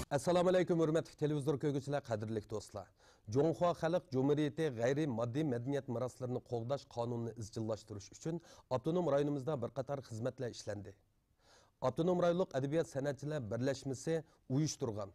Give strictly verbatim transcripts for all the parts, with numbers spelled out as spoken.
ئەسسالامۇئەلەيكۇم، ھۆرمەتلىك تېلېۋىزور كۆرگۈچىلەر، قەدىرلىك دوستلار! جۇڭخۇا خەلق جۇمھۇرىيىتى غەيرىي ماددىي مەدەنىيەت مىراسلىرىنى قوغداش قانۇنىنى ئىزچىللاشتۇرۇش ئۈچۈن ئاپتونوم رايونىمىزدا بىر قاتار خىزمەتلەر ئىشلەندى. ئاپتونوم رايونلۇق ئەدەبىيات سەنئەتچىلەر بىرلەشمىسى ئۇيۇشتۇرغان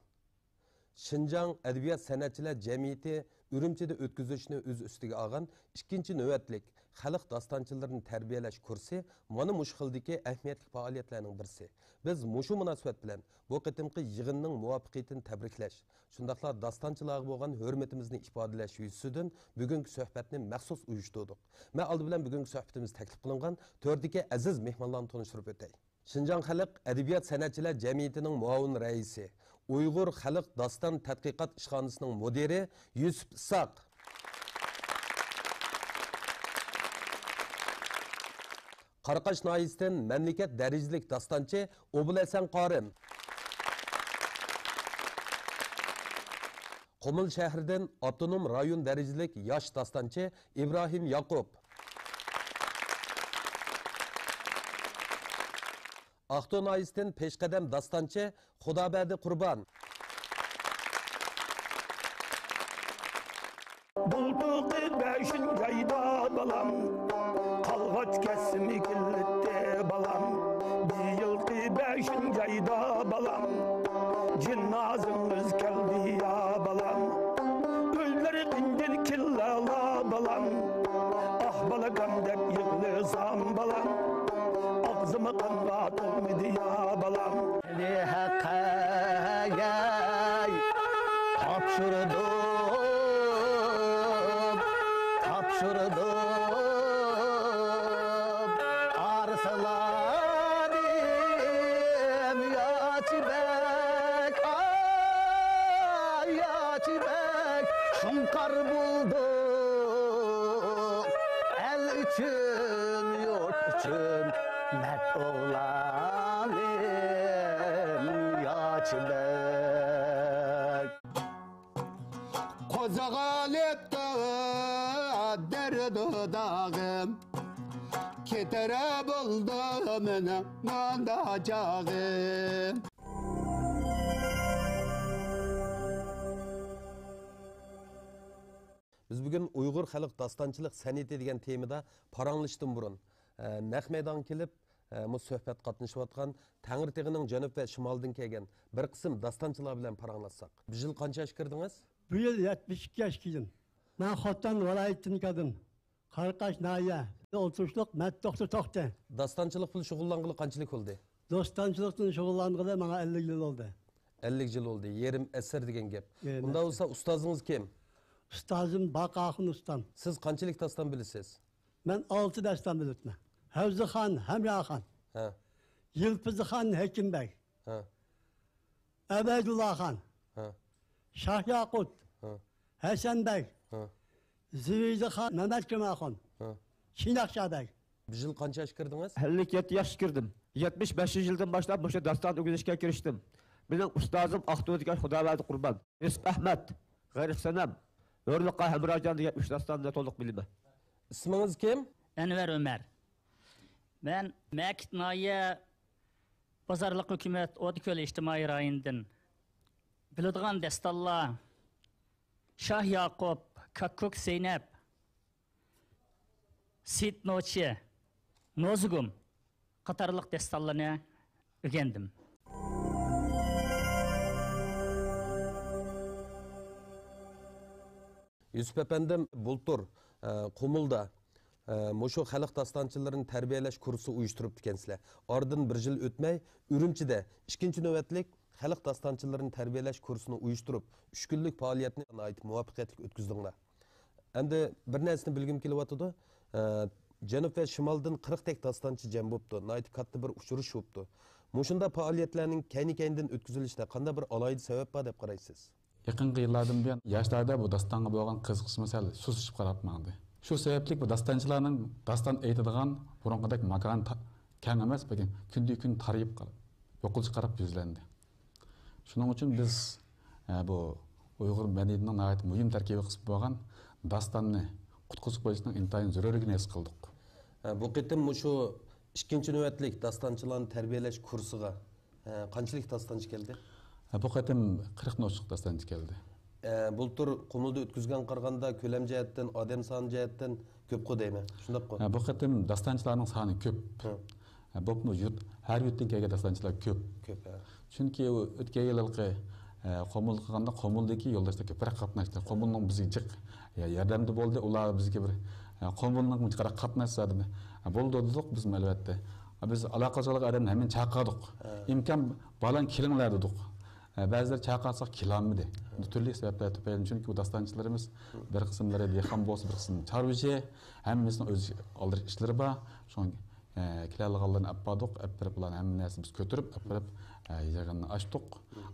شىنجاڭ ئەدەبىيات سەنئەتچىلەر جەمئىيىتى ئۈرۈمچىدە ئۆتكۈزۈشنى ئۆز ئۈستىگە ئالغان ئىككىنچى نۆۋەتلىك خەلق داستانچىلىرىنى تەربىيەلەش كۇرسى مانا مۇشۇ خىلدىكى ئەھمىيەتلىك پائالىيەتلەرنىڭ بىرسى. بىز مۇشۇ مۇناسىۋەت بىلەن بۇ قېتىمقى يىغىننىڭ مۇۋەپپەقىيىتىنى تەبرىكلەش، شۇنداقلا داستانچىلارغا بولغان ھۆرمىتىمىزنى ئىپادىلەش يۈزىسىدىن بۈگۈنكى سۆھبەتنى مەخسۇس ئۇيۇشتۇردۇق. مەن ئالدى بىلەن بۈگۈنكى سۆھبىتىمىز تەكلىپ قىلىنغان تۆردىكى ئەزىز مېھمانلارنى تونۇشتۇرۇپ ئۆتەي. شىنجاڭ خەلق ئەدەبىيات سەنئەتچىلەر جەمئىيىتىنىڭ مۇئاۋىن رەئىسى، ئۇيغۇر خەلق داستان تەتقىقات ئىشخانىسىنىڭ مۇدىرى يۈسۈپ ئىسھاق. قاراقاش ناھىيەسىدىن مەملىكەت دەرىجىلىك داستانچى ئوبۇلھەسەن قارىم. قۇمۇل شەھىرىدىن ئاپتونوم رايون دەرىجىلىك ياش داستانچى ئىبراھىم ياقۇپ. ئاقتۇ ناھىيەسىدىن پېشقەدەم داستانچى خۇدابەردى قۇربان. بۇلتۇرقى بەشىنچى ئايدا بالام، قالغاچ كەسمە كېلىتتى بالام. بىيىلقى بەشىنچى ئايدا بالام، جىنازىڭىز كەلدى يا بالام. ئۆيلەر قىندىل كىللالا بالام، ئاھ بالىكام دەپ يىغلىسام بالام، ئاغزىم قانغا تولمىدى يا بالام. ھەققەي تاپشۇردۇم، تاپشۇردۇم ئارسلانىم ياچى بەگ، ئاي ياچى بەگ، شۇڭقار بولدۇق ئەل ئۈچۈن، يۇرت ئۈچۈن مەرد ئوغلانىم ياچى بەگ. قوزغىلىپتۇ دەردۇ داغىم، كېتەر بولدى مېنىڭ ماندا چاغىم. بىز بۈگۈن ئۇيغۇر خەلق داستانچىلىق سەنئىتى دېگەن تېمىدا پاراڭلىشىشتىن بۇرۇن، ئە، نەق مەيدانغا كېلىپ، ئە، مۇ سۆھبەت قاتنىشىۋاتقان تەڭرىتېغىنىڭ جەنۇب ۋە شىمالىدىن كەلگەن بىر قىسىم داستانچىلار بىلەن پاراڭلاشساق. بۇ يىل قانچە ياشقا كىردىڭىز؟ بۇ يىل يەتمىش ئىككى ياشقا كىردىم. مەن خوتەن ۋىلايىتىدىن كەلدىم. قاراقاش ناھىيە، ئولتۇرۇشلۇق مەت توختى توختى. داستانچىلىق بىلەن شۇغۇللانغىلى قانچىلىك بولدى؟ داستانچىلىقتىن شۇغۇللانغىلى ماڭا ئەللىك يىل بولدى. ئەللىك يىل بولدى، يېرىم ئەسىر دېگەن گەپ. يېرىم ئەسىر. ئۇنداق بولسا ئۇستازىڭىز كىم؟ ئۇستازىم باقى ئاخۇن ئۇستام. سىز قانچىلىك داستان بىلىسىز؟ مەن ئالتە داستان بىلىپتىمەن. ھەۋزىخان، ھەمراخان. ھە. يىلپىزخان، ھېكىم بەگ. ھە. ئەبەيدۇللاخان. ھە. شاھ ياقۇت. ھە. ھەسەن بەگ. ھە. زىۋىدىخان، مەمەت جۇماخۇن. ھە. چىناخشا بەگ. بۇ يىل قانچە ياشقا كىردىڭىز؟ ئەللىك يەتتە ياشقا كىردىم. يەتمىش بەشىنچى يىلدىن باشلاپ مۇشۇ داستان ئۆگىنىشكە كىرىشتىم. مېنىڭ ئۇستازىم ئاقتۇدىكى خۇداۋەردى قۇربان، يۈسۈپ ئەھمەت، غېرىب سەنەم، ھۆرلۇققا ھەمراجان دېگەن ئۈچ داستاننى تولۇق بىلىمەن. ئىسمىڭىز كىم؟ ئەنۋەر ئۆمەر. مەن مەكىت ناھىيە بازارلىق ھۆكۈمەت ئوردىكۆل ئىجتىمائىي رايونىدىن. بىلىدىغان داستانلار: شاھ ياقۇپ، كاككۇك زەينەپ، سېيىت نوچى، نوزۇگۇم قاتارلىق داستانلارنى ئۆگەندىم. يۈسۈپ ئەپەندىم، بۇلتۇر، ئە، قۇمۇلدا، ئە، مۇشۇ خەلق داستانچىلىرىنى تەربىيەلەش كۇرسى ئۇيۇشتۇرۇپتىكەنسىلەر. ئارىدىن بىر يىل ئۆتمەي، ئۈرۈمچىدە ئىككىنچى نۆۋەتلىك خەلق داستانچىلىرىنى تەربىيەلەش كۇرسىنى ئۇيۇشتۇرۇپ، ئۈچ كۈنلۈك پائالىيەتنى ناھايىتى مۇۋەپپەقىيەتلىك ئۆتكۈزدۈڭلار. ئەمدى بىر نەرسىنى بىلگۈم كېلىۋاتىدۇ. ئە، جەنۇب ۋە شىمالدىن قىرىقتەك داستانچى جەم بوپتۇ. ناھايىتى كاتتا بىر ئۇچرىشىش بوپتۇ. مۇشۇنداق پائالىيەتلەرنىڭ كەينى-كەينىدىن ئۆتكۈزۈلۈشىدە قانداق بىر ئالاھىدە سەۋەب بار دەپ قارايسىز؟ يېقىنقى يىللاردىن بۇيان ياشلاردا بۇ داستانغا بولغان قىزىقىش مەسىلە سۇسلىشىپ قاراپ ماڭدى. شۇ سەۋەبلىك بۇ داستانچىلارنىڭ داستان ئېيتىدىغان بۇرۇنقىدەك ماكانى تا-، كەڭ ئەمەس، بەلكى كۈندىن-كۈن تارىيىپ قاراپ، يوقىلىشقا قاراپ يۈزلەندى. شۇنىڭ ئۈچۈن بىز، ئە، بۇ ئۇيغۇر مەدەنىيىتىنىڭ ناھايىتى مۇھىم تەركىبىي قىسمى بولغان داستاننى قۇتقۇزۇپ قويۇشنىڭ ئىنتايىن زۆرۈرلۈكىنى ھېس قىلدۇق. ئە، بۇ قېتىم مۇشۇ ئىككىنچى نۆۋەتلىك داستانچىلارنى تەربىيەلەش كۇرسىغا، ئە، قانچىلىك داستانچى كەلدى؟ بۇ قېتىم قىرىقتىن ئوشۇق داستانچى كەلدى. ئە، بۇلتۇر قۇمۇلدا ئۆتكۈزگەن قارىغاندا كۆلەم جەھەتتىن، ئادەم سانى جەھەتتىن كۆپقۇ دەيمەن. شۇنداققۇ؟ ھە، بۇ قېتىم داستانچىلارنىڭ سانى كۆپ. ھە. ھە، بولۇپمۇ يۇرت، ھەر يۇرتتىن كەلگەن داستانچىلار كۆپ. كۆپ، ھە. چۈنكى ئۇ ئۆتكەن يىلقى، ئە، قۇمۇلغا قارىغاندا قۇمۇلدىكى يولداشلار كۆپرەك قاتناشتى. قۇمۇلنىڭ بىزگە جىق، يا-، ياردەمدە بولدى. ئۇلار بىزگە بىر، ئە، قۇمۇلنىڭ جىقراق قاتناشسا، ھە، بولىدۇ دېدۇق بىزمۇ ئەلۋەتتە. بىز ئالاقىدار ئادەمنى ھەممىنى چاقىردۇق. ھە. ئىمكان بارلارنى كېلىڭلار دېدۇق. ئە، بەزىلەر چاقىرساق كېلەلمىدى. ھە. تۈرلۈك سەۋەبلەر تۈپەيلىدىن، چۈنكى بۇ داستانچىلىرىمىز بىر قىسىملىرى دېھقان بولسا، بىر قىسىم چارۋىچى، ھەممىسىنىڭ ئۆز ئالدىراش ئىشلىرى بار. شۇڭا، ئە، كېلەلىگەنلەرنى ئەپ باردۇق، ئەپ بېرىپ، ئۇلارنى ھەممە نەرسىنى بىز كۆتۈرۈپ، ئەپ بېرىپ، ئە، يىغىننى ئاچتۇق.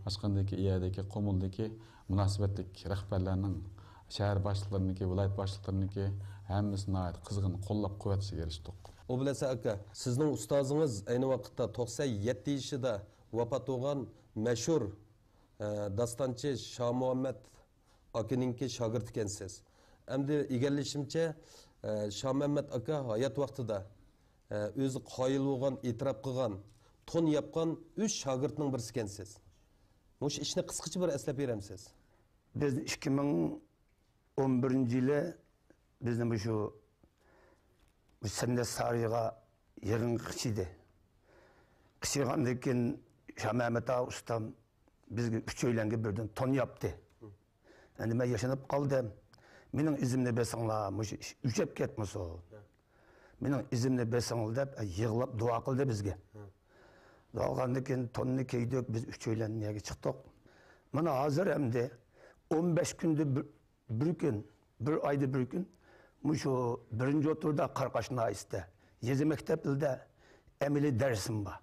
ئاچقاندىن كېيىن، ئۇ يەردىكى قۇمۇلدىكى مۇناسىۋەتلىك رەھبەرلەرنىڭ، شەھەر باشلىقلىرىنىڭكى، ۋىلايەت باشلىقلىرىنىڭكى ھەممىسى ناھايىتى قىزغىن قوللاپ-قۇۋۋەتلىشىگە ئېرىشتۇق. ئوبۇلھەسەن ئاكا، سىزنىڭ ئۇستازىڭىز ئەينى ۋاقىتتا توقسەن يەتتە يېشىدا ۋاپات بولغان مەشھۇر، ئە، داستانچى شامۇھەممەت ئاكىنىڭكى شاگىرتى ئىكەنسىز. ئەمدى ئىگىلىشىمچە، ئە، شامۇھەممەت ئاكا ھايات ۋاقتىدا، ئە، ئۆزى قايىل بولغان، ئېتىراپ قىلغان، تون ياپقان ئۈچ شاگىرتنىڭ بىرسى ئىكەنسىز. مۇشۇ ئىشنى قىسقىچە بىر ئەسلەپ بېرەمسىز؟ بىز ئىككى مىڭ ئون بىرىنچى يىلى بىزنى مۇشۇ، مۇشۇ سەنئەت سارىيىغا يىغىنغا قىچىدى. قىچىغاندىن كېيىن شامەمەت ئاغا ئۇستام بىزگە ئۈچەيلەنگە بىردىن تون ياپتى. ئەمدى مەن ياشىنىپ قالدىم. مېنىڭ ئىزىمنى بېسىڭلار، مۇشۇ ئىش ئۆچۈپ كەتمىسۇن. مېنىڭ ئىزىمنى بېسىڭلار دەپ يىغلاپ دۇئا قىلدى بىزگە. دۇئا قىلغاندىن كېيىن توننى كىيدۇق، بىز ئۈچەيلەن يەرگە چىقتۇق. مانا ھازىر ئەمدى ئون بەش كۈندە بىر، بىر كۈن، بىر ئايدا بىر كۈن مۇشۇ بىرىنچى ئوتتۇرىدا قاراقاش ناھىيەسىدە يېزا مەكتەپلىرىدە ئەمەلىي دەرسىم بار.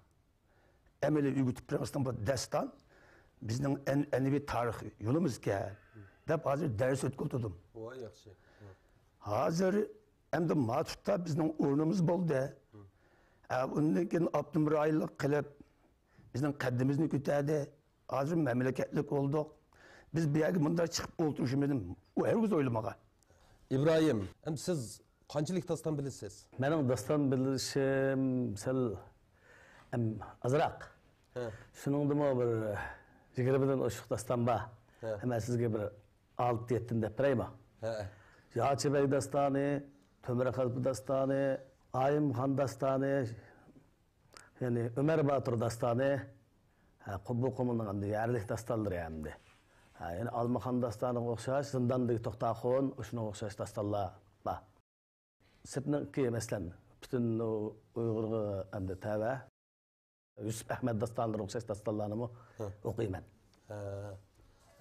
ئەمەلىي ئۆگىتىپ بېرىڭ، بۇ داستان بىزنىڭ ئەن-، ئەنئەنىۋى تارىخ يولىمىزكەن دەپ ھازىر دەرس ئۆتكۈزدۈم. ۋاي، ياخشى. ھازىر ئەمدى ماتۇتتا بىزنىڭ ئورنىمىز بولدى. ئە، ئۇندىن كېيىن ئاپتونوم رايونلۇق قىلىپ بىزنىڭ قەددىمىزنى كۆتەردى. ھازىر مەملىكەتلىك بولدۇق. بىز بۇ يەرگە مۇنداق چىقىپ ئولتۇرۇشىمىزنى ئۇ ھەرگىز ئويلىمىغان. ئىبراھىم، ئەمدى سىز قانچىلىك داستان بىلىسىز؟ مېنىڭ داستان بىلىشىم سەل، ئەم، ئازراق. ھە. شۇنىڭدىمۇ بىر يىگىرمىدىن ئوشۇق داستان بار. ھە. مەن سىزگە بىر ئالتە يەتتىنى دەپ بېرەيمۇ؟ ھە. ياچى بەگ داستانى، تۆمۈر قەلبە داستانى، ئايىمخان داستانى، يەنى ئۆمەر باتۇر داستانى، ھە، قۇ-، بۇ قۇمۇلنىڭ ئەمدى يەرلىك داستانلىرى ئەمدى. ھە، يەنى ئالمىخان داستانىغا ئوخشاش، زىنداندىكى توختاخۇن، شۇنىڭغا ئوخشاش داستانلار بار. سىرتنىڭكى، مەسىلەن، پۈتۈن ئۇيغۇرغا ئەمدى تەۋە يۈسۈپ ئەخمەت داستانلىرىغا ئوخشاش داستانلارنىمۇ ھە. ئوقۇيمەن. ھە.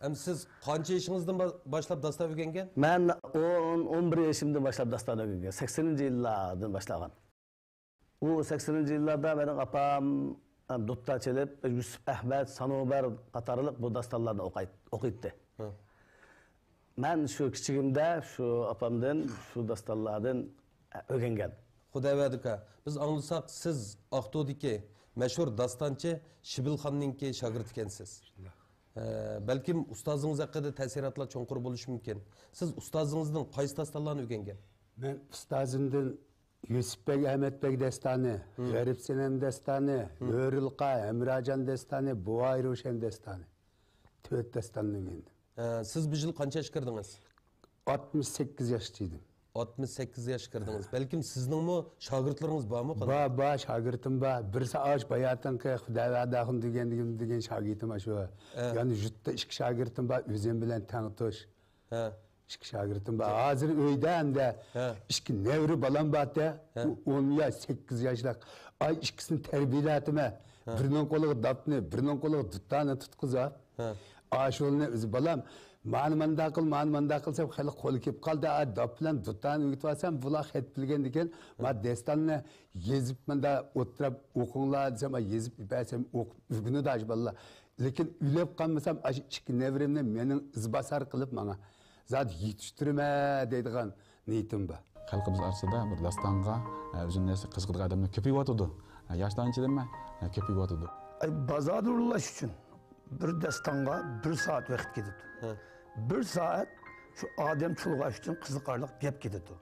ئەمدى سىز قانچە يېشىڭىزدىن با-، باشلاپ داستان ئۆگەنگەن؟ مەن ئون، ئون بىر يېشىمدىن باشلاپ داستان ئۆگەنگەن. سەكسىنىنچى يىللاردىن باشلىغان. ئۇ سەكسىنىنچى يىللاردا مېنىڭ ئاپام، ئە، دۇتار چېلىپ، يۈسۈپ ئەخمەت، سانۇبەر قاتارلىق بۇ داستانلارنى ئوقاي-، ئوقۇيتتى. ھە. مەن شۇ كىچىكىمدە شۇ ئاپامدىن، شۇ داستانلاردىن، ئە، ئۆگەنگەن. خۇداۋەردى ئاكا، بىز ئاڭلىساق، سىز ئاقتۇدىكى مەشھۇر داستانچى شىبىلخاننىڭكى شاگىرتى ئىكەنسىز. ئە، بەلكىم ئۇستازىڭىز ھەققىدە تەسىراتلار چوڭقۇر بولۇشى مۇمكىن. سىز ئۇستازىڭىزدىن قايسى داستانلارنى ئۆگەنگەن؟ مەن ئۇستازىمدىن يۈسۈپ بەگ، ئەمەت بەگ داستانى، ھىم. غېرىب سەنەم داستانى، ھىم. ھۆرۈلقا، ھەمراجان داستانى، بوۋاي روشەن داستانى. تۆت داستاننى ئۆگەندىم. ھە، سىز بۇ يىل قانچە ياشقا كىردىڭىز؟ ئاتمىش سەككىز ياشقا كىردىم. ئاتمىش سەككىز ياشقا كىردىڭىز. ھە. بەلكىم سىزنىڭمۇ شاگىرتلىرىڭىز بارمۇ قانداق؟ بار، بار، شاگىرتىم بار. بىرسى ئاش باياتىنقى خۇداۋەردى ئاخۇن دېگەن، دېگەن، دېگەن شاگىرتىم ئاشۇ. ھە. يەنە يۇرتتا ئىككى شاگىرتىم بار، ئۆزۈم بىلەن تەڭتۇش. ھە. ئىككى شاگىرتىم بار. ھازىر ئۆيدە ئەمدى ھە. ئىككى نەۋرە بالام بار-دە. ھە. ئۇ ئون ياش، سەككىز ياشلىق. ئاي ئىككىسىنى تەربىيەلەتىمەن. ھە. بىرىنىڭ قولىغا داپنى، بىرىنىڭ قولىغا دۇتارنى تۇتقۇزۇپ. ھە. ئاشۇلنى ئۆزى بالام، مانا مانداق قىل، مانا مانداق قىل دەپ خېلى قول كېلىپ قالدى. ئا، داپ بىلەن دۇتارنى ئۆگىتىۋالسام، بۇلار خەت بىلگەندىكىن، ھە. ما داستاننى يېزىپ مۇندا ئولتۇرۇپ ئوقۇڭلار دېسەم، ئا، يېزىپ بەرسەم ئوقۇپ ئۆگىنىدۇ ئاشۇ بالىلار. لېكىن ئۆلۈپ قالمىسام، ئاشۇ ئىككى نەۋرەمنى مېنىڭ ئىزباسار قىلىپ ماڭا زادى يېتىشتۈرىمەن دەيدىغان نىيىتىم بار. خەلقىمىز ئارىسىدا بىر داستانغا، ئە، ئۆزىنى قىزىقىدىغان ئادەملەر كۆپىيىۋاتىدۇ. ئە، ياشلارنىڭ ئىچىدىمۇ، ئە، كۆپىيىۋاتىدۇ. ئەي، بازاردا ئورۇنلاش ئۈچۈن بىر داستانغا بىر سائەت ۋاقىت كېتىدۇ. ھە. بىر سائەت شۇ ئادەم چۇلغاش ئۈچۈن قىزىقارلىق گەپ كېتىدۇ.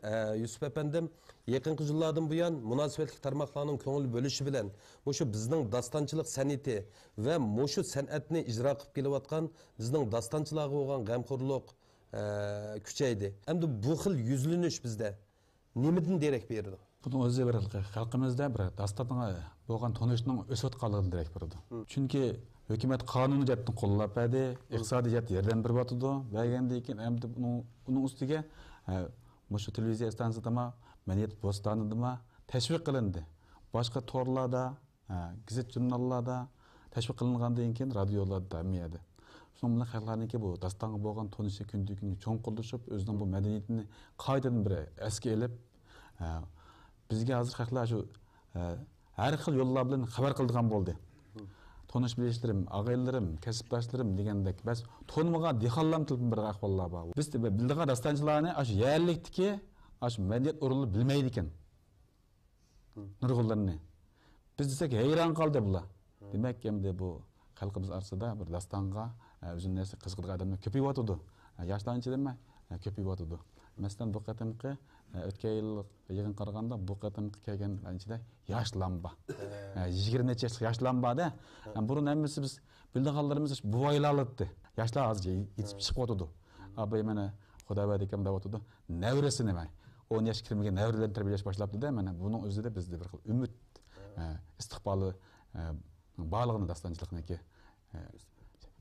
ئە، يۈسۈپ ئەپەندىم، يېقىنقى يىللاردىن بۇيان مۇناسىۋەتلىك تارماقلارنىڭ كۆڭۈل بۆلۈشى بىلەن مۇشۇ بىزنىڭ داستانچىلىق سەنئىتى ۋە مۇشۇ سەنئەتنى ئىجرا قىلىپ كېلىۋاتقان بىزنىڭ داستانچىلارغا بولغان غەمخورلۇق، ئە، كۈچەيدى. ئەمدى بۇ خىل يۈزلىنىش بىزدە نېمىدىن دېرەك بېرىدۇ؟ بۇنىڭ ئۆزى بىر خەلقىمىزدە بىر داستانغا بولغان تونۇشنىڭ ئۆسۈۋاتقانلىقىدىن دېرەك بېرىدۇ. مم. چۈنكى ھۆكۈمەت قانۇنىي جەھەتتىن قوللاپ بەردى، مم، ئىقتىسادىي جەھەتتە ياردەم بېرىۋاتىدۇ. بەرگەندىن كېيىن ئەمدى بۇنىڭ، ئۇنىڭ ئۈستىگە، ئە، مۇشۇ تېلېۋىزىيە ئىستانسىسىدىمۇ، مەدەنىيەت بوستانىدىمۇ تەشۋىق قىلىندى. باشقا تورلاردا، ھە، گېزىت-ژۇرناللاردا تەشۋىق قىلىنغاندىن كېيىن، رادىيولاردا، ھەممە يەردە. شۇنىڭ بىلەن خەقلەرنىڭكى بۇ داستانغا بولغان تونۇشى كۈندىن-كۈنگە چوڭقۇرلىشىپ، ئۆزىنىڭ بۇ مەدەنىيىتىنى قايتىدىن بىر ئەسكە ئېلىپ، ھە، بىزگە ھازىر خەقلەر شۇ، ھە، ھەر خىل يوللار بىلەن خەۋەر قىلىدىغان بولدى. تونۇش بىلىشلىرىم، ئاغىنىلىرىم، كەسىپداشلىرىم دېگەندەك، بەس تونۇمىغان دېھقانلارمۇ تېلېفون بېرىدىغان ئەھۋاللار بار. بىز بىلىدىغان داستانچىلارنى ئاشۇ يەرلىكتىكى ئاشۇ مەدەنىيەت ئورۇنلىرى بىلمەيدىكەن. نۇرغۇنلىرىنى. بىز دېسەك، ھەيران قالدى بۇلار. دېمەك، ئەمدى بۇ خەلقىمىز ئارىسىدا بىر داستانغا، ئە، ئۆزىنى قىزىقىدىغان ئادەملەر كۆپىيىۋاتىدۇ. ئە، ياشلارنىڭ ئىچىدىمۇ، ئە، كۆپىيىۋاتىدۇ. مەسىلەن، بۇ قېتىمقى، ئە، ئۆتكەن يىللىق يىغىنغا قارىغاندا، بۇ قېتىمقى كەلگەنلەرنىڭ ئىچىدە ياش لامبا. ئە، يىگىرمە نەچچە ياشلىق ياش لامبا-دە. ئە، بۇرۇن ھەممىسى بىز بىلىدىغانلىرىمىز بۇۋايلارلىدى. ياشلار ھازىر يېتىشىپ چىقىۋاتىدۇ. ئاباي مانا خۇدا بەردىكەن دەۋاتىدۇ. نەۋرىسى نېمە؟ ئون ياشقا كىرمىگەن نەۋرىلەرنى تەربىيەلەش باشلاپتۇ-دە. مانا بۇنىڭ ئۆزىدە بىزدە بىر خىل ئۈمىد، ئە، ئىستىقبالى، ئە، بارلىقىنى داستانچىلىقنىڭكى، ئە،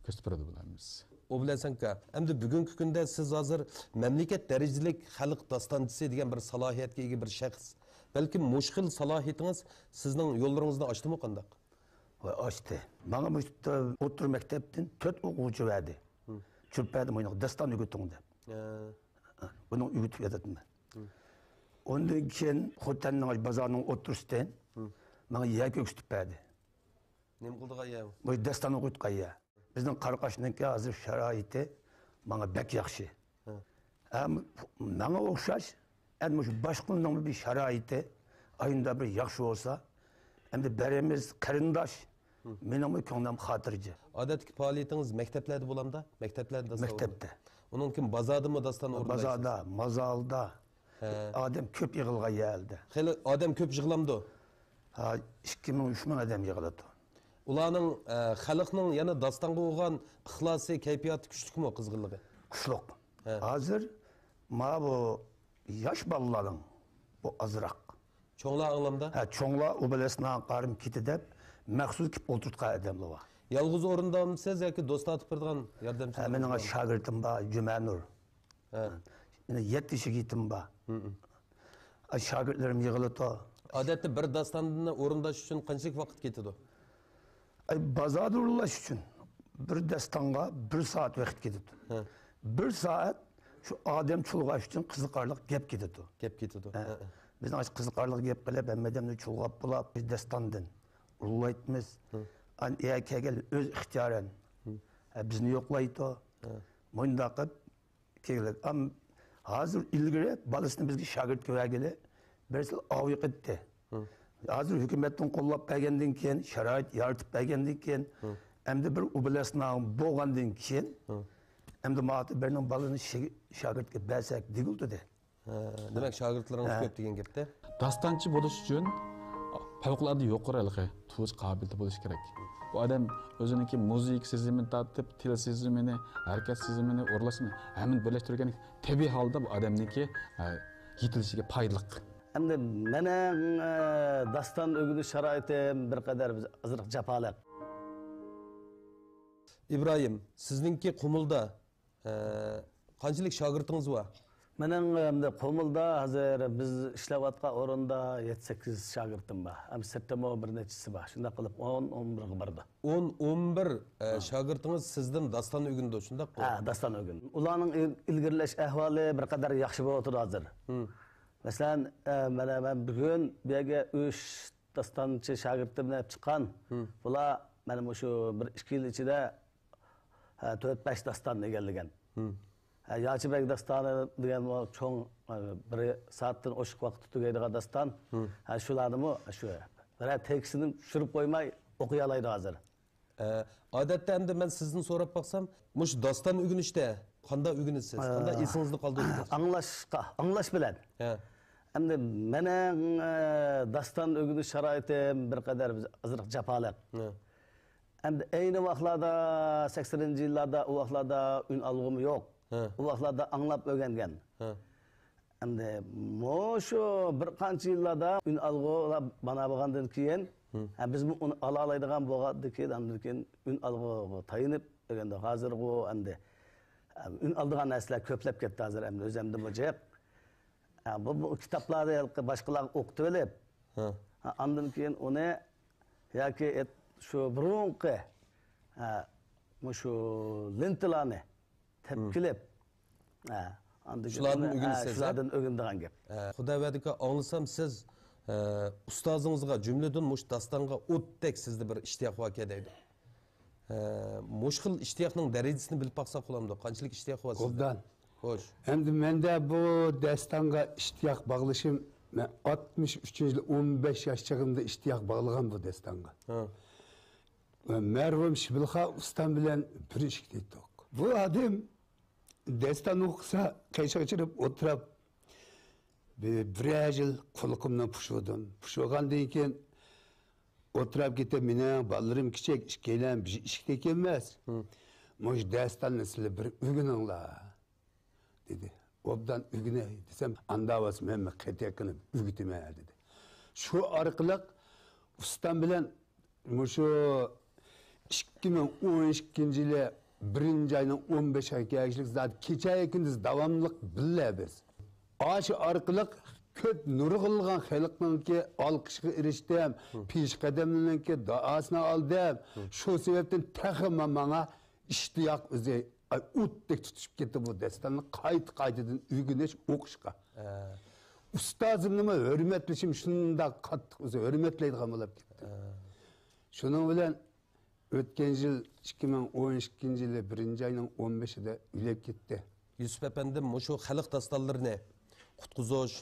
كۆرسىتىپ بېرىدۇ بۇلار ھەممىسى. ئوبۇل ھەسەن ئاكا، ئەمدى بۈگۈنكى كۈندە سىز ھازىر مەملىكەت دەرىجىلىك خەلق داستانچىسى دېگەن بىر سالاھىيەتكە ئىگە بىر شەخس. بەلكىم مۇشۇ خىل سالاھىيىتىڭىز سىزنىڭ يوللىرىڭىزنى ئاچتىمۇ قانداق؟ ۋاي، ئاچتى. ماڭا مۇشۇ ئوتتۇرا مەكتەپتىن تۆت ئوقۇغۇچى بەردى. چۈرۈپ بەردى، مۇنداق داستان ئۆگىتىڭ دەپ. ھە. بۇنىڭ ئۆگىتىپ ياتاتتىم مەن. ئۇندىن كېيىن خوتەننىڭ بازارنىڭ ئوتتۇرىسىدىن ماڭا يەر كۆرسىتىپ بەردى. نېمە قىلىدىغان يەر ئۇ؟ بۇ داستان ئوقۇيدىغان يەر. بىزنىڭ قاراقاشنىڭكى ھازىر شارائىتى ماڭا بەك ياخشى. ھە. ھەم ماڭا ئوخشاش، ئەنە مۇشۇ باشقىلارنىڭ بىر شارائىتى ئاينىدا بىر ياخشى بولسا، ئەمدى بەرىمىز قېرىنداش، مېنىڭمۇ كۆڭلۈم خاتىرجەم. ئادەتتىكى پائالىيىتىڭىز مەكتەپلەردە بولامدا؟ مەكتەپلەردە داستان مەكتەپتە. ئۇنىڭ كېيىن بازاردىمۇ داستان ئورۇنلايسىز؟ بازاردا، مازاردا. ھە. ئادەم كۆپ يىغىلغان يەردە. خېلى ئادەم كۆپ يىغىلامدۇ؟ ھا، ئىككى مىڭ، ئۈچ مىڭ ئادەم يىغىلىدۇ. ئۇلارنىڭ، ئە، خەلقنىڭ يەنە داستانغا بولغان ئىخلاسى، كەيپىياتى كۈچلۈكمۇ، قىزغىنلىقى؟ كۈچلۈك. ھە. ھازىر ما بۇ ياش بالىلارنىڭ بۇ ئازراق. چوڭلار ئاڭلامدا؟ ھە، چوڭلار ئۇ بىلەسنا قارىم كېتى دەپ مەخسۇس كېلىپ ئولتۇرتقان ئادەملەر بار. يالغۇز ئورۇندامسىز ياكى دوست تارتىپ بېرىدىغان ياردەمچىلىرىڭىز بارمۇ؟ ھە، مېنىڭ شاگىرتىم بار، جۈمەنۇر. ھە. يەتتە يىگىتىم بار. ھە، شاگىرتلىرىم يىغىلىدۇ. ئادەتتە بىر داستاننى ئورۇنداش ئۈچۈن قانچىلىك ۋاقىت كېتىدۇ؟ ئەي، بازاردا ئورۇنلاش ئۈچۈن بىر داستانغا بىر سائەت ۋاقىت كېتىدۇ. ھە. بىر سائەت شۇ ئادەم چۇلغاش ئۈچۈن قىزىقارلىق گەپ كېتىدۇ. گەپ كېتىدۇ. ھە. ھە، ھە. بىزنىڭ ئاشۇ قىزىقارلىق گەپ قىلىپ، ھەممە ئادەمنى چۇلغاپ بولاپ، بىر داستاندىن ئورۇنلايتتىمىز. ھە. ئان ئەر كەلگەن ئۆز ئىختىيارەن، ھە، بىزنى يوقلايدۇ. ھە. مۇنداق قىلىپ كېلىدۇ. ئەم، ھازىر ئىلگىرى بالىسىنى بىزگە شاگىرت كۆرگىلى بىرسى ئاۋۇ يىقىتتى. ھازىر ھۆكۈمەتتىن قوللاپ بەرگەندىن كېيىن، شارائىت يارىتىپ بەرگەندىن كېيىن، ئەمدى بىر ئۇ بىلەسنا بولغاندىن كېيىن، ئەمدى ماڭا بىرنىڭ بالىنى شا-، شاگىرتكە بەرسەك دېگىلى تۇردى. ھە، دېمەك، شاگىرتلىرىڭىز ھە. كۆپ دېگەن گەپتە. داستانچى بولۇش ئۈچۈن پەۋقۇلئاددە يۇقىرى ھېلىقى تۇغۇت قابىلىيىتى بولۇشى كېرەك. بۇ ئادەم ئۆزىنىڭكى مۇزىكا سېزىمىنى تارتىپ، تىل سېزىمىنى، ھەرىكەت سېزىمىنى، ئورۇنلاشنى ھەممىنى بىرلەشتۈرگەن تەبىئىي ھالدا بۇ ئادەمنىڭكى، ئە، يېتىلىشىگە پايدىلىق. ئەمدى مېنىڭ، ئە، داستان ئۆگىنىش شارائىتىم بىر قەدەر ئازراق جاپالىق. ئىبراھىم، سىزنىڭكى قۇمۇلدا ھە، قانچىلىك شاگىرتىڭىز بار؟ مېنىڭ ئەمدى قۇمۇلدا ھازىر بىز ئىشلەۋاتقان ئورۇندا يەتتە سەككىز شاگىرتىم بار. ھەم سىرتتىمۇ بىر نەچچىسى بار. شۇنداق قىلىپ ئون، ئون بىرگە بارىدۇ. ئون، ئون بىر، ئە، ھە. شاگىرتىڭىز سىزدىن داستان ئۆگىنىدۇ، شۇنداققۇ؟ ھە، داستان ئۆگىنىدۇ. ئۇلارنىڭ ئىل-، ئىلگىرىلەش ئەھۋالى بىر قەدەر ياخشى بولۇۋاتىدۇ ھازىر. ھىم. مەسىلەن، ئە، مانا مەن بۈگۈن بۇ يەرگە ئۈچ داستانچى شاگىرتىمنى ئېلىپ چىققان. ھىم. بۇلار مانا مۇشۇ بىر ئىككى يىل ئىچىدە ھە، تۆت، بەش داستاننى ئىگىلىگەن. ھە، ياچى بەگ داستانى دېگەن ئۇ چوڭ، ھە، بىر سائەتتىن ئوشۇق ۋاقىتتا تۈگەيدىغان داستان. ھە، شۇلارنىمۇ شۇ بىرەر تېكىستىنى چۈشۈرۈپ قويماي ئوقۇيالايدۇ ھازىر. ئە، ئادەتتە ئەمدى مەن سىزدىن سوراپ باقسام، مۇشۇ داستان ئۆگىنىشتە قانداق ئۆگىنىسىز؟ قانداق ئېسىڭىزدە قالدۇرىسىز؟ ئاڭلاشقا، ئاڭلاش بىلەن. ھە. ئەمدى مېنىڭ، ئە، داستان ئۆگىنىش شارائىتىم بىر قەدەر ئازراق جاپالىق. ھە. ئەمدى ئەينى ۋاقىتلاردا، سەكسىنىنچى يىللاردا، ئۇ ۋاقىتلاردا ئۈن ئالغۇمۇ يوق. ھە. ئۇ ۋاقىتلاردا ئاڭلاپ ئۆگەنگەن. ھە. ئەمدى مۇشۇ بىر قانچە يىللاردا ئۈن ئالغۇلار مانا بولغاندىن كېيىن، ھە، بىزمۇ ئۇنى ئالالايدىغان بولغاندىن كېيىن، ئاندىن كېيىن ئۈن ئالغۇغا تايىنىپ ئۆگەندۇق. ھازىرغۇ ئەمدى، ئە، ئۈن ئالىدىغان نەرسىلەر كۆپلەپ كەتتى ھازىر ئەمدى ئۆزۈمدىمۇ جىق. ئە، بۇ، بۇ كىتابلارنى ھېلىقى باشقىلارغا ئوقۇتۇۋېلىپ، ھە. ھە، ئاندىن كېيىن ئۇنى ياكى ئېت-، شۇ بۇرۇنقى، ھە، مۇشۇ لېنتىلارنى تېپكىلىپ، ھە، ئاندىن كېيىن شۇلاردىن ئۇنى، ھە، ئۆگىنىسىز، ھە؟ شۇلاردىن ئۆگىنىدىغان گەپ. ھە، خۇدا ۋەدىكا ئاڭلىسام، سىز، ھە، ئۇستازىڭىزغا، جۈملىدىن مۇشۇ داستانغا ئوتتەك سىزدە بىر ئىشتىياق باركەن دەيدۇ. ھە، مۇشۇ خىل ئىشتىياقنىڭ دەرىجىسىنى بىلىپ باقساق بولامدۇ؟ قانچىلىك ئىشتىياق بار سىزدە؟ ئوبدان. خوش. ئەمدى مەندە بۇ داستانغا ئىشتىياق باغلىشىم، مەن ئاتمىش ئۈچىنچى يىل ئون بەش ياش چېغىمدا ئىشتىياق باغلىغان بۇ داستانغا. ھە. مەرھۇم شىبلىخان ئۇستام بىلەن بىر ئىشىكتە ئىدۇق. بۇ ئادەم داستان ئوقۇسا، قېشىغا چىرىپ ئولتۇرۇپ، بىر، بىرەر يىل قۇلىقىمنى پۇشۇدۇم. پۇشۇغاندىن كېيىن ئولتۇرۇپ كېتىپ، مېنىڭ بالىلىرىم كىچىك، ئىككىيلەن بىر ئىشىكتە ئىكەنمىز. مۇشۇ داستاننى سىلەر بىر ئۆگىنىڭلار، دېدى. ئوبدان ئۆگىنەي دېسەم، ئاندا بولسا مەن قېتىق قىلىپ ئۆگىتىمەن، دېدى. شۇ ئارقىلىق ئۇستام بىلەن مۇشۇ ئىككى مىڭ ئون ئىككىنچى يىلى بىرىنچى ئاينىڭ ئون بەشىگە كەلگۈچىلىك زادى كېچە كۈندۈز داۋاملىق بىللە بىز. ئاشۇ ئارقىلىق كۆپ نۇرغۇنلىغان خەلقنىڭكى ئالقىشىغا ئېرىشتىم، پېشقەدەملەرنىڭكى دۇئاسىنى ئالدىم. شۇ سەۋەبتىن تېخىمۇ ماڭا ئىشتىياق ئۆزى، ئاي، ئوتتەك تۇتۇشۇپ كەتتى بۇ داستاننى قايتا-قايتىدىن ئۆگىنىش، ئوقۇشقا. ھە. ئۇستازىمنىمۇ ھۆرمەتلىشىم شۇنداق قاتتىق ئۆزى ھۆرمەتلەيدىغان بولۇپ كەتتى. ھە. شۇنىڭ بىلەن ئۆتكەن يىل ئىككى مىڭ ئون ئىككىنچى يىلى بىرىنچى ئاينىڭ ئون بەشىدە ئۆلۈپ كەتتى. يۈسۈپ ئەپەندىم، مۇشۇ خەلق داستانلىرىنى قۇتقۇزۇش،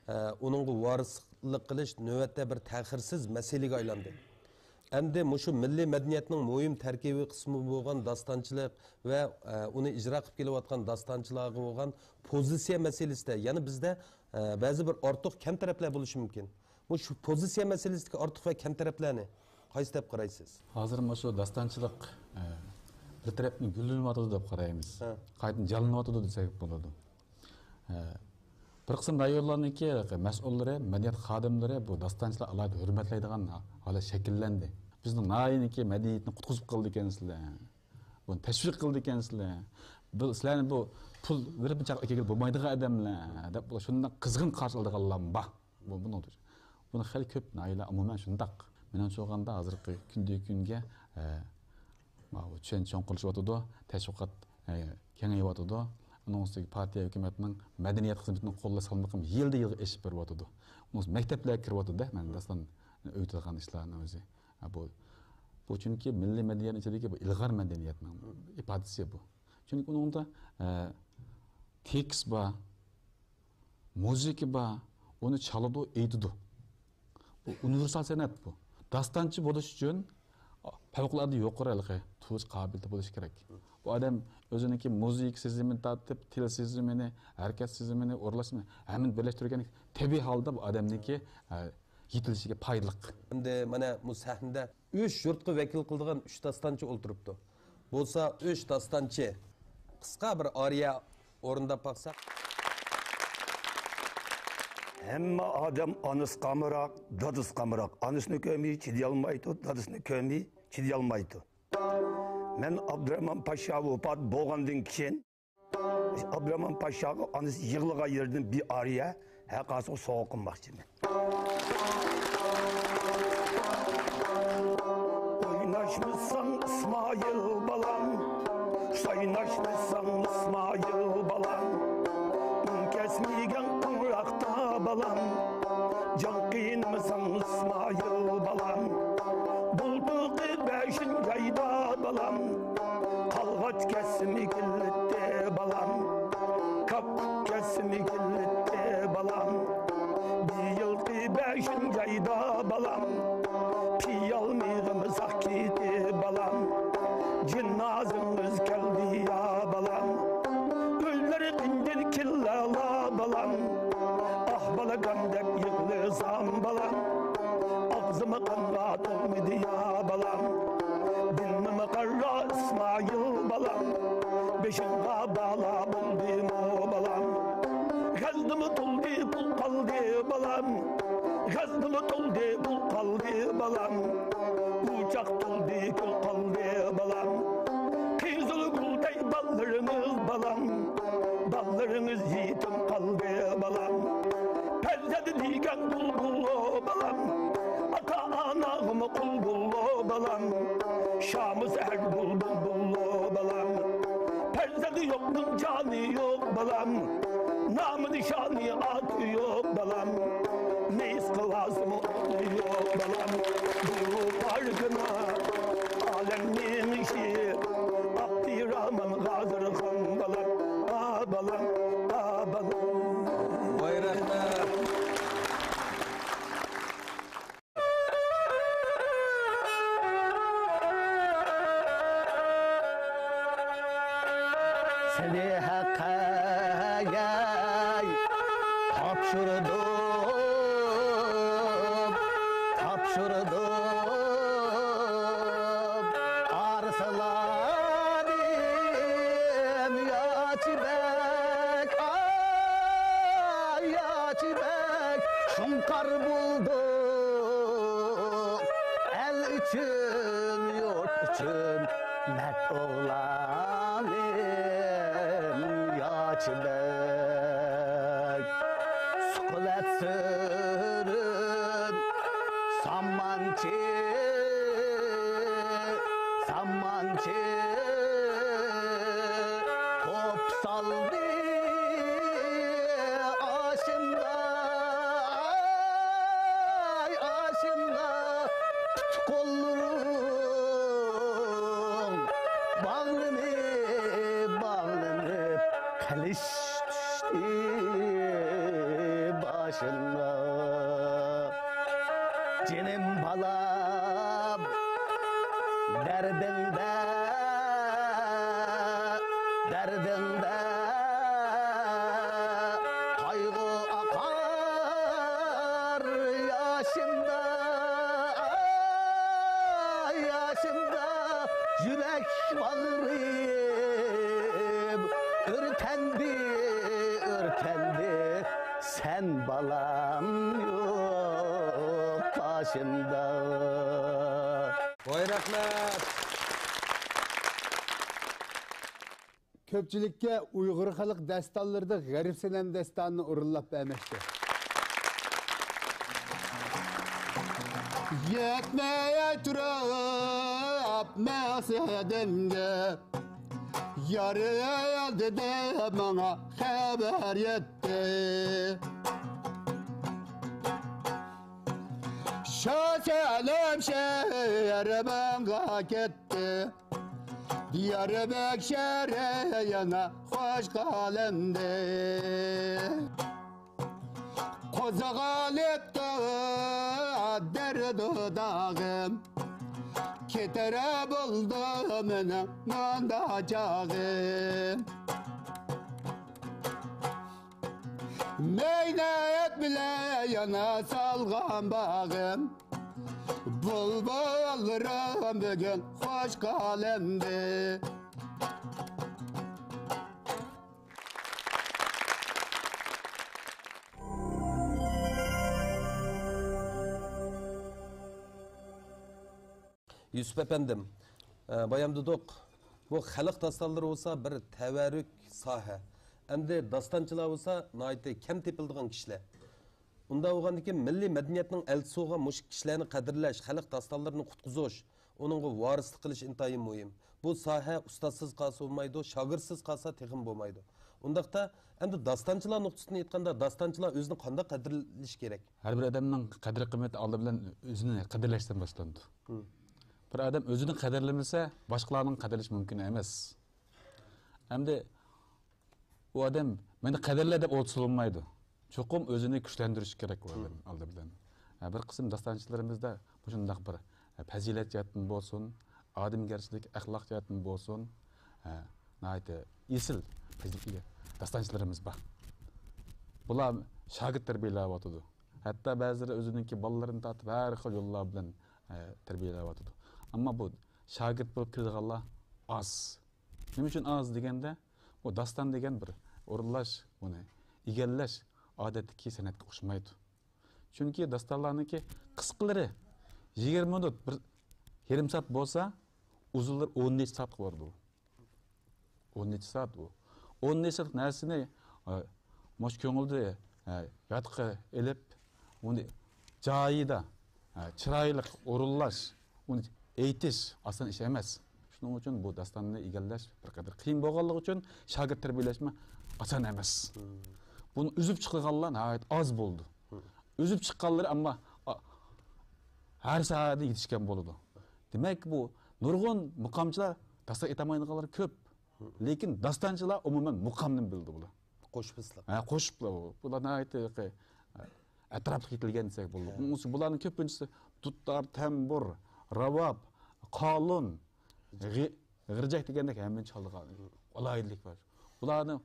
ئە، ئۇنىڭغا ۋارىسلىق قىلىش نۆۋەتتە بىر تەخىرسىز مەسىلىگە ئايلاندى. ئەمدى مۇشۇ مىللىي مەدەنىيەتنىڭ مۇھىم تەركىبىي قىسمى بولغان داستانچىلىق ۋە، ئە، ئۇنى ئىجرا قىلىپ كېلىۋاتقان داستانچىلارغا بولغان پوزىتسىيە مەسىلىسىدە يەنە بىزدە، ئە، بەزى بىر ئارتۇق كەمتەرەپلەر بولۇشى مۇمكىن. مۇشۇ پوزىتسىيە مەسىلىسىدىكى ئارتۇق ۋە كەمتەرەپلەرنى قايسى دەپ قارايسىز؟ ھازىر مۇشۇ داستانچىلىق، ئە، بىر تەرەپتىن گۈللىنىۋاتىدۇ دەپ قارايمىز. ھە. قايتىدىن جانلىنىۋاتىدۇ دېسەك بولىدۇ. ئە، بىر قىسىم رايونلارنىڭكى مەسئۇللىرى، مەدەنىيەت خادىملىرى بۇ داستانچىلار ئالاھىدە ھۆرمەتلەيدىغان ھالەت شەكىللەندى. بىزنىڭ ناھىيەنىڭكى مەدەنىيىتىنى قۇتقۇزۇپ قالىدىكەنسىلەر، بۇنى تەشۋىق قىلىدىكەنسىلەر، بۇ سىلەرنى بۇ پۇل بېرىپ چاقىرىپ ئەكەلگىلى بولمايدىغان ئادەملەر دەپ، شۇنداق قىزغىن قارشى ئالىدىغانلارمۇ بار. بۇ، بۇنىڭ، بۇنى خېلى كۆپ ناھىيەلەر ئومۇمەن شۇنداق. مېنىڭچە ئويلىغاندا، ھازىرقى كۈندىن كۈنگە، ئە، ماۋۇ چۈشەنچە چوڭقۇرلىشىۋاتىدۇ، تەشۋىقات، ئە، كېڭىيىۋاتىدۇ. ئۇنىڭ ئۈستىگە پارتىيە ھۆكۈمەتنىڭ مەدەنىيەت خىزمىتىنىڭ قوللاش سالمىقىمۇ يىلدىن يىلغا ئېشىپ بېرىۋاتىدۇ. ئۇنىڭ ئۈستىگە مەكتەپلەرگە كىرىۋاتىدۇ-دە، مەن داستان ئۆگىتىدىغان ئىشلارنىڭ ئۆزى. ھە، بۇ، بۇ چۈنكى مىللىي مەدەنىيەتنىڭ ئىچىدىكى بۇ ئىلغار مەدەنىيەتنىڭ ئىپادىسى بۇ. چۈنكى ئۇنىڭدا، ئە، تېكىست بار، مۇزىكا بار، ئۇنى چالىدۇ، ئېيتىدۇ. بۇ ئۇنىۋېرسال سەنئەت بۇ. داستانچى بولۇش ئۈچۈن پەۋقۇلئاددە يۇقىرى ھېلىقى تۇيغۇ قابىلىيىتى بولۇشى كېرەك. بۇ ئادەم ئۆزىنىڭكى مۇزىكا سېزىمىنى تارتىپ، تىل سېزىمىنى، ھەرىكەت سېزىمىنى، ئورۇنلاشنى ھەممىنى بىرلەشتۈرگەن تەبىئىي ھالدا بۇ ئادەمنىڭكى، ئە، يېتىلىشىگە پايدىلىق. ئەمدى مانا بۇ سەھنىدە ئۈچ يۇرتقا ۋەكىل قىلىدىغان ئۈچ داستانچى ئولتۇرۇپتۇ. بولسا ئۈچ داستانچى قىسقا بىر ئارىيە ئورۇنداپ باقساق. ھەممە ئادەم ئانىسىغا ئامراق، دادىسىغا ئامراق. ئانىسىنى كۆرمەي چىدىيالمايدۇ، دادىسىنى كۆرمەي چىدىيالمايدۇ. مەن ئابدۇراخمان پاشا ۋاپات بولغاندىن كېيىن، ئابدۇراخمان پاشاغا ئانىسى يىغلىغان يېرىدىن بىر ئارىيە ھەر قايسىغا سوۋغا قىلماقچىمەن. ئويناشمىساڭ ئىسمائىل بالام، سايناشمىساڭ ئىسمائىل بالام، ئۈن كەسمىگەن قوڭراقتا بالام، جان قىينىمىساڭ ئىسمائىل بالام، بۇلتۇرقى بەشىنچى ئايدا بالام، قالغاچ كەسمىگىلىتتى بالام، كاككۇك كەسمىگىلىتتى بالام، بىيىلقى بەشىنچى ئايدا بالام، پىيالمىغىمىزاق كېتى بالام، جىنازىڭىز كەلدى يا بالام. تولدى، گۈل قالدى بالام. ئوچاق تولدى، گۈل قالدى بالام. قىزىل گۈلدەك بالىلىرىڭىز بالام. بالىلىرىڭىز يېتىم قالدى بالام. پەرزەنت دېگەن بۇلبۇللۇ بالام. ئاتا-ئاناغىمۇ قۇل بولۇ بالام. شامۇ سەھەر بۇلبۇل بولۇ بالام. پەرزەنتى يوقنىڭ جانى يوق بالام. نامى نىشانى ئاتى يوق بالام. نېيىس قىلاسىمۇ ئوغلى يوق بالام. بۇ بارغىنا ئالەمنىڭ ئىشى. ئاقتى رامان غازىرخان بالام. ئا بالام، ئا بالام. ۋاي رەھمەت. سېنى ھەققە تاپشۇردۇم، تاپشۇردۇم. ئارسلانىم ياچى بەگ، ئاي ياچى بەگ، شۇڭقار بولدۇق ئەل ئۈچۈن، يۇرت ئۈچۈن. مەرد ئوغلانىم ياچى بەگ، سۇقۇلەت سۈرۈپ سامانچى، سامانچى توپ سالدى ئاشىمدا، ئاي ئاشىمدا. پۇت قوللىرىڭ باغلىنىپ، باغلىنىپ، قىلىچ چۈشتى باشىڭغا. جېنىم بالام، دەردىڭدە، دەردىڭدە قايغۇ ئاقار ياشىمدا، ئاي ياشىمدا يۈرەك باغرىم ئۆرتەندى، ئۆرتەندى. سەن بالام يوق قاشىمدا. ۋاي رەھمەت. كۆپچىلىككە ئۇيغۇر خەلق داستانلىرىدا غەرىب سەنەم داستانىنى ئورۇنلاپ بەرمەكچى. يەتمەي تۇرۇپ مەقسىتىمگە، يار ئەيلىدى ماڭا خەۋەر يەتتى. شۇ سەنەم شەھىرىمگە كەتتى. دىياربەگ شەھىرى يەنە خوش قالەمدى. قوزغىلىپتۇ دەردۇ داغىم، كېتەر بولدى مېنىڭ مۇندا چاغىم. مەينەت بىلەن يەنە سالغان باغىم، بۇلبۇللىرىم بۈگۈن خوش قالەمدى. يۈسۈپ ئەپەندىم، ئە، بايام دېدۇق، بۇ خەلق داستانلىرى بولسا بىر تەۋەررۈك ساھە. ئەمدى داستانچىلار بولسا ناھايىتى كەم تېپىلىدىغان كىشىلەر. ئۇنداق بولغاندىكىن مىللىي مەدەنىيەتنىڭ ئەلچىسى بولغان مۇشۇ كىشىلەرنى قەدىرلەش، خەلق داستانلىرىنى قۇتقۇزۇش، ئۇنىڭغا ۋارىسلىق قىلىش ئىنتايىن مۇھىم. بۇ ساھە ئۇستازسىز قالسا بولمايدۇ، شاگىرتسىز قالسا تېخىمۇ بولمايدۇ. ئۇنداقتا ئەمدى داستانچىلار نۇقتىسىدىن ئېيتقاندا، داستانچىلار ئۆزىنى قانداق قەدىرلىشى كېرەك؟ ھەر بىر ئادەمنىڭ قەدىر-قىممىتى ئالدى بىلەن ئۆزىنى قەدىرلەشتىن باشلىنىدۇ. مم. بىر ئادەم ئۆزىنى قەدىرلىمىسە، باشقىلارنىڭ قەدىرلىشى مۇمكىن ئەمەس. ئەمدى ئۇ ئادەم مېنى قەدىرلە دەپ ئولتۇرسا بولمايدۇ. چوقۇم ئۆزىنى كۈچلەندۈرۈشى كېرەك ئۇ ئادەم ئالدى بىلەن. ھە، بىر قىسىم داستانچىلىرىمىزدا مۇشۇنداق بىر، ھە، پەزىلەت جەھەتتىن بولسۇن، ئادەمگەرچىلىك، ئەخلاق جەھەتتىن بولسۇن، ھە، ناھايىتى ئېسىل پەزىلەتكە ئىگە داستانچىلىرىمىز بار. بۇلار شاگىرت تەربىيەلەۋاتىدۇ. ھەتتا بەزىلىرى ئۆزىنىڭكى بالىلىرىنى تارتىپ ھەر خىل يوللار بىلەن، ھە، تەربىيەلەۋاتىدۇ. ئەمما بۇ شاگىرت بولۇپ كېلىدىغانلار ئاز. نېمە ئۈچۈن ئاز دېگەندە، بۇ داستان دېگەن بىر ئورۇنلاش، بۇنى ئىگىلەش ئادەتتىكى سەنئەتكە ئوخشىمايدۇ. چۈنكى داستانلارنىڭكى قىسقىلىرى يىگىرمە مىنۇت، بىر يېرىم سائەت بولسا، ئۇزۇنلىرى ئون نەچچە سائەتكە بارىدۇ. ئون نەچچە سائەت ئۇ. ئون نەچچە سائەتلىك نەرسىنى، ئە، مۇشۇ كۆڭۈلدە، ئە، يادقا ئېلىپ، ئۇنى جايىدا، ئە، چىرايلىق ئورۇنلاش، ئۇنى ئېيتىش ئاسان ئىش ئەمەس. شۇنىڭ ئۈچۈن بۇ داستاننى ئىگىلەش بىر قەدەر قىيىن بولغانلىقى ئۈچۈن شاگىرت تەربىيەلەشمۇ ئاسان ئەمەس. بۇنى ئۈزۈپ چىقىدىغانلار ناھايىتى ئاز بولىدۇ. ئۈزۈپ چىققانلىرى ئەمما، ئا، ھەر ساھەدە يېتىشكەن بولىدۇ. دېمەك، بۇ نۇرغۇن مۇقامچىلار داستان ئېيتالمايدىغانلار كۆپ. لېكىن داستانچىلار ئومۇمەن مۇقامنى بىلىدۇ بۇلار. قوشۇپ ئېيتساق. ھە، قوشۇپ بۇلار. بۇلار ناھايىتى، ئە، ئەتراپلىق ئېيتىلگەن دېسەك بولىدۇ. ھە. بۇنىڭ ئۈچۈن بۇلارنىڭ كۆپىنچىسى دۇتار، تەمبۇر، راۋاب، قالۇن، غى-، غىرجەك دېگەندەك ھەممىنى چالىدىغان ئالاھىدىلىك بار. بۇلارنىڭ،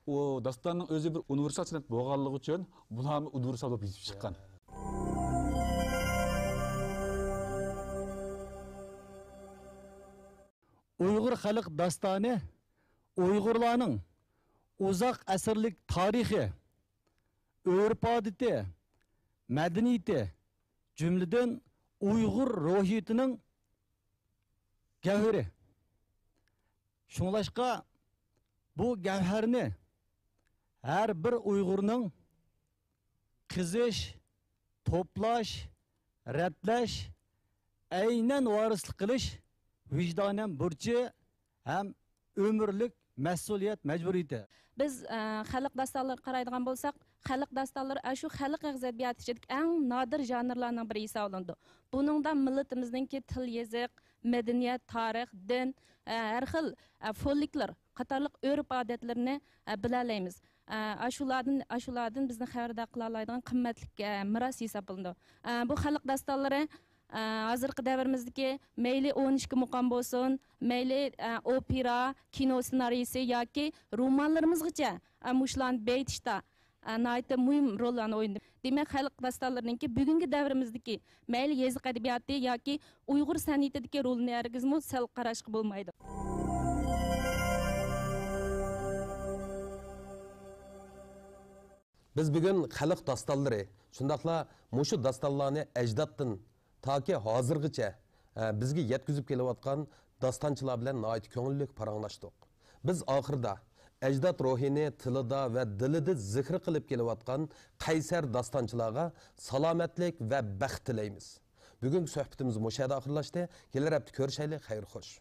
ئۇ داستاننىڭ ئۆزى بىر ئۇنىۋېرسال سەنئەت بولغانلىقى ئۈچۈن بۇلارمۇ ئۇنىۋېرسال بولۇپ يېتىپ چىققان. ئۇيغۇر خەلق داستانى ئۇيغۇرلارنىڭ ئۇزاق ئەسىرلىك تارىخى، ئۆرپ-ئادىتى، مەدەنىيىتى، جۈملىدىن ئۇيغۇر روھىيىتىنىڭ گەۋھىرى. شۇڭلاشقا بۇ گەۋھەرنى ھەر بىر ئۇيغۇرنىڭ قېزىش، توپلاش، رەتلەش، ئەينەن ۋارىسلىق قىلىش ۋىجدانەن بۇرچى ھەم ئۆمۈرلۈك مەسئۇلىيەت مەجبۇرىيىتى. بىز، ئە، خەلق داستانلىرىغا قارايدىغان بولساق، خەلق داستانلىرى ئاشۇ خەلق ئېغىز ئەدەبىياتى ئىچىدىكى ئەڭ نادىر ژانىرلارنىڭ بىرى ھېسابلىنىدۇ. بۇنىڭدا مىللىتىمىزنىڭكى تىل، يېزىق، مەدەنىيەت، تارىخ، دىن، ئە، ھەر خىل، ئە، فولكلور قاتارلىق ئۆرپ-ئادەتلىرىنى، ئە، بىلەلەيمىز. ئە، ئاشۇلاردىن، ئاشۇلاردىن بىزنى خەۋەردار قىلالايدىغان قىممەتلىك، ئە، مىراس ھېسابلىنىدۇ. ئە، بۇ خەلق داستانلىرى، ئە، ھازىرقى دەۋرىمىزدىكى مەيلى ئون ئىككى مۇقام بولسۇن، مەيلى، ئە، ئوپېرا، كىنو سېنارىيىسى ياكى رومانلىرىمىزغىچە، ئە، مۇشۇلارنى بېيىتىشتا، ئە، ناھايىتى مۇھىم روللارنى ئوينىدى. دېمەك، خەلق داستانلىرىنىڭكى بۈگۈنكى دەۋرىمىزدىكى مەيلى يېزىق ئەدەبىياتى ياكى ئۇيغۇر سەنئىتىدىكى رولىنى ھەرگىزمۇ سەل قاراشقا بولمايدۇ. بىز بۈگۈن خەلق داستانلىرى، شۇنداقلا مۇشۇ داستانلارنى ئەجدادتىن تاكى ھازىرغىچە، ئە، بىزگە يەتكۈزۈپ كېلىۋاتقان داستانچىلار بىلەن ناھايىتى كۆڭۈللۈك پاراڭلاشتۇق. بىز ئاخىرىدا ئەجداد روھىنى تىلىدا ۋە دىلىدا زىكىر قىلىپ كېلىۋاتقان قەيسەر داستانچىلارغا سالامەتلىك ۋە بەخت تىلەيمىز. بۈگۈنكى سۆھبىتىمىز مۇشۇ يەردە ئاخىرلاشتى. كېلەر ھەپتە كۆرۈشەيلى. خەير خوش.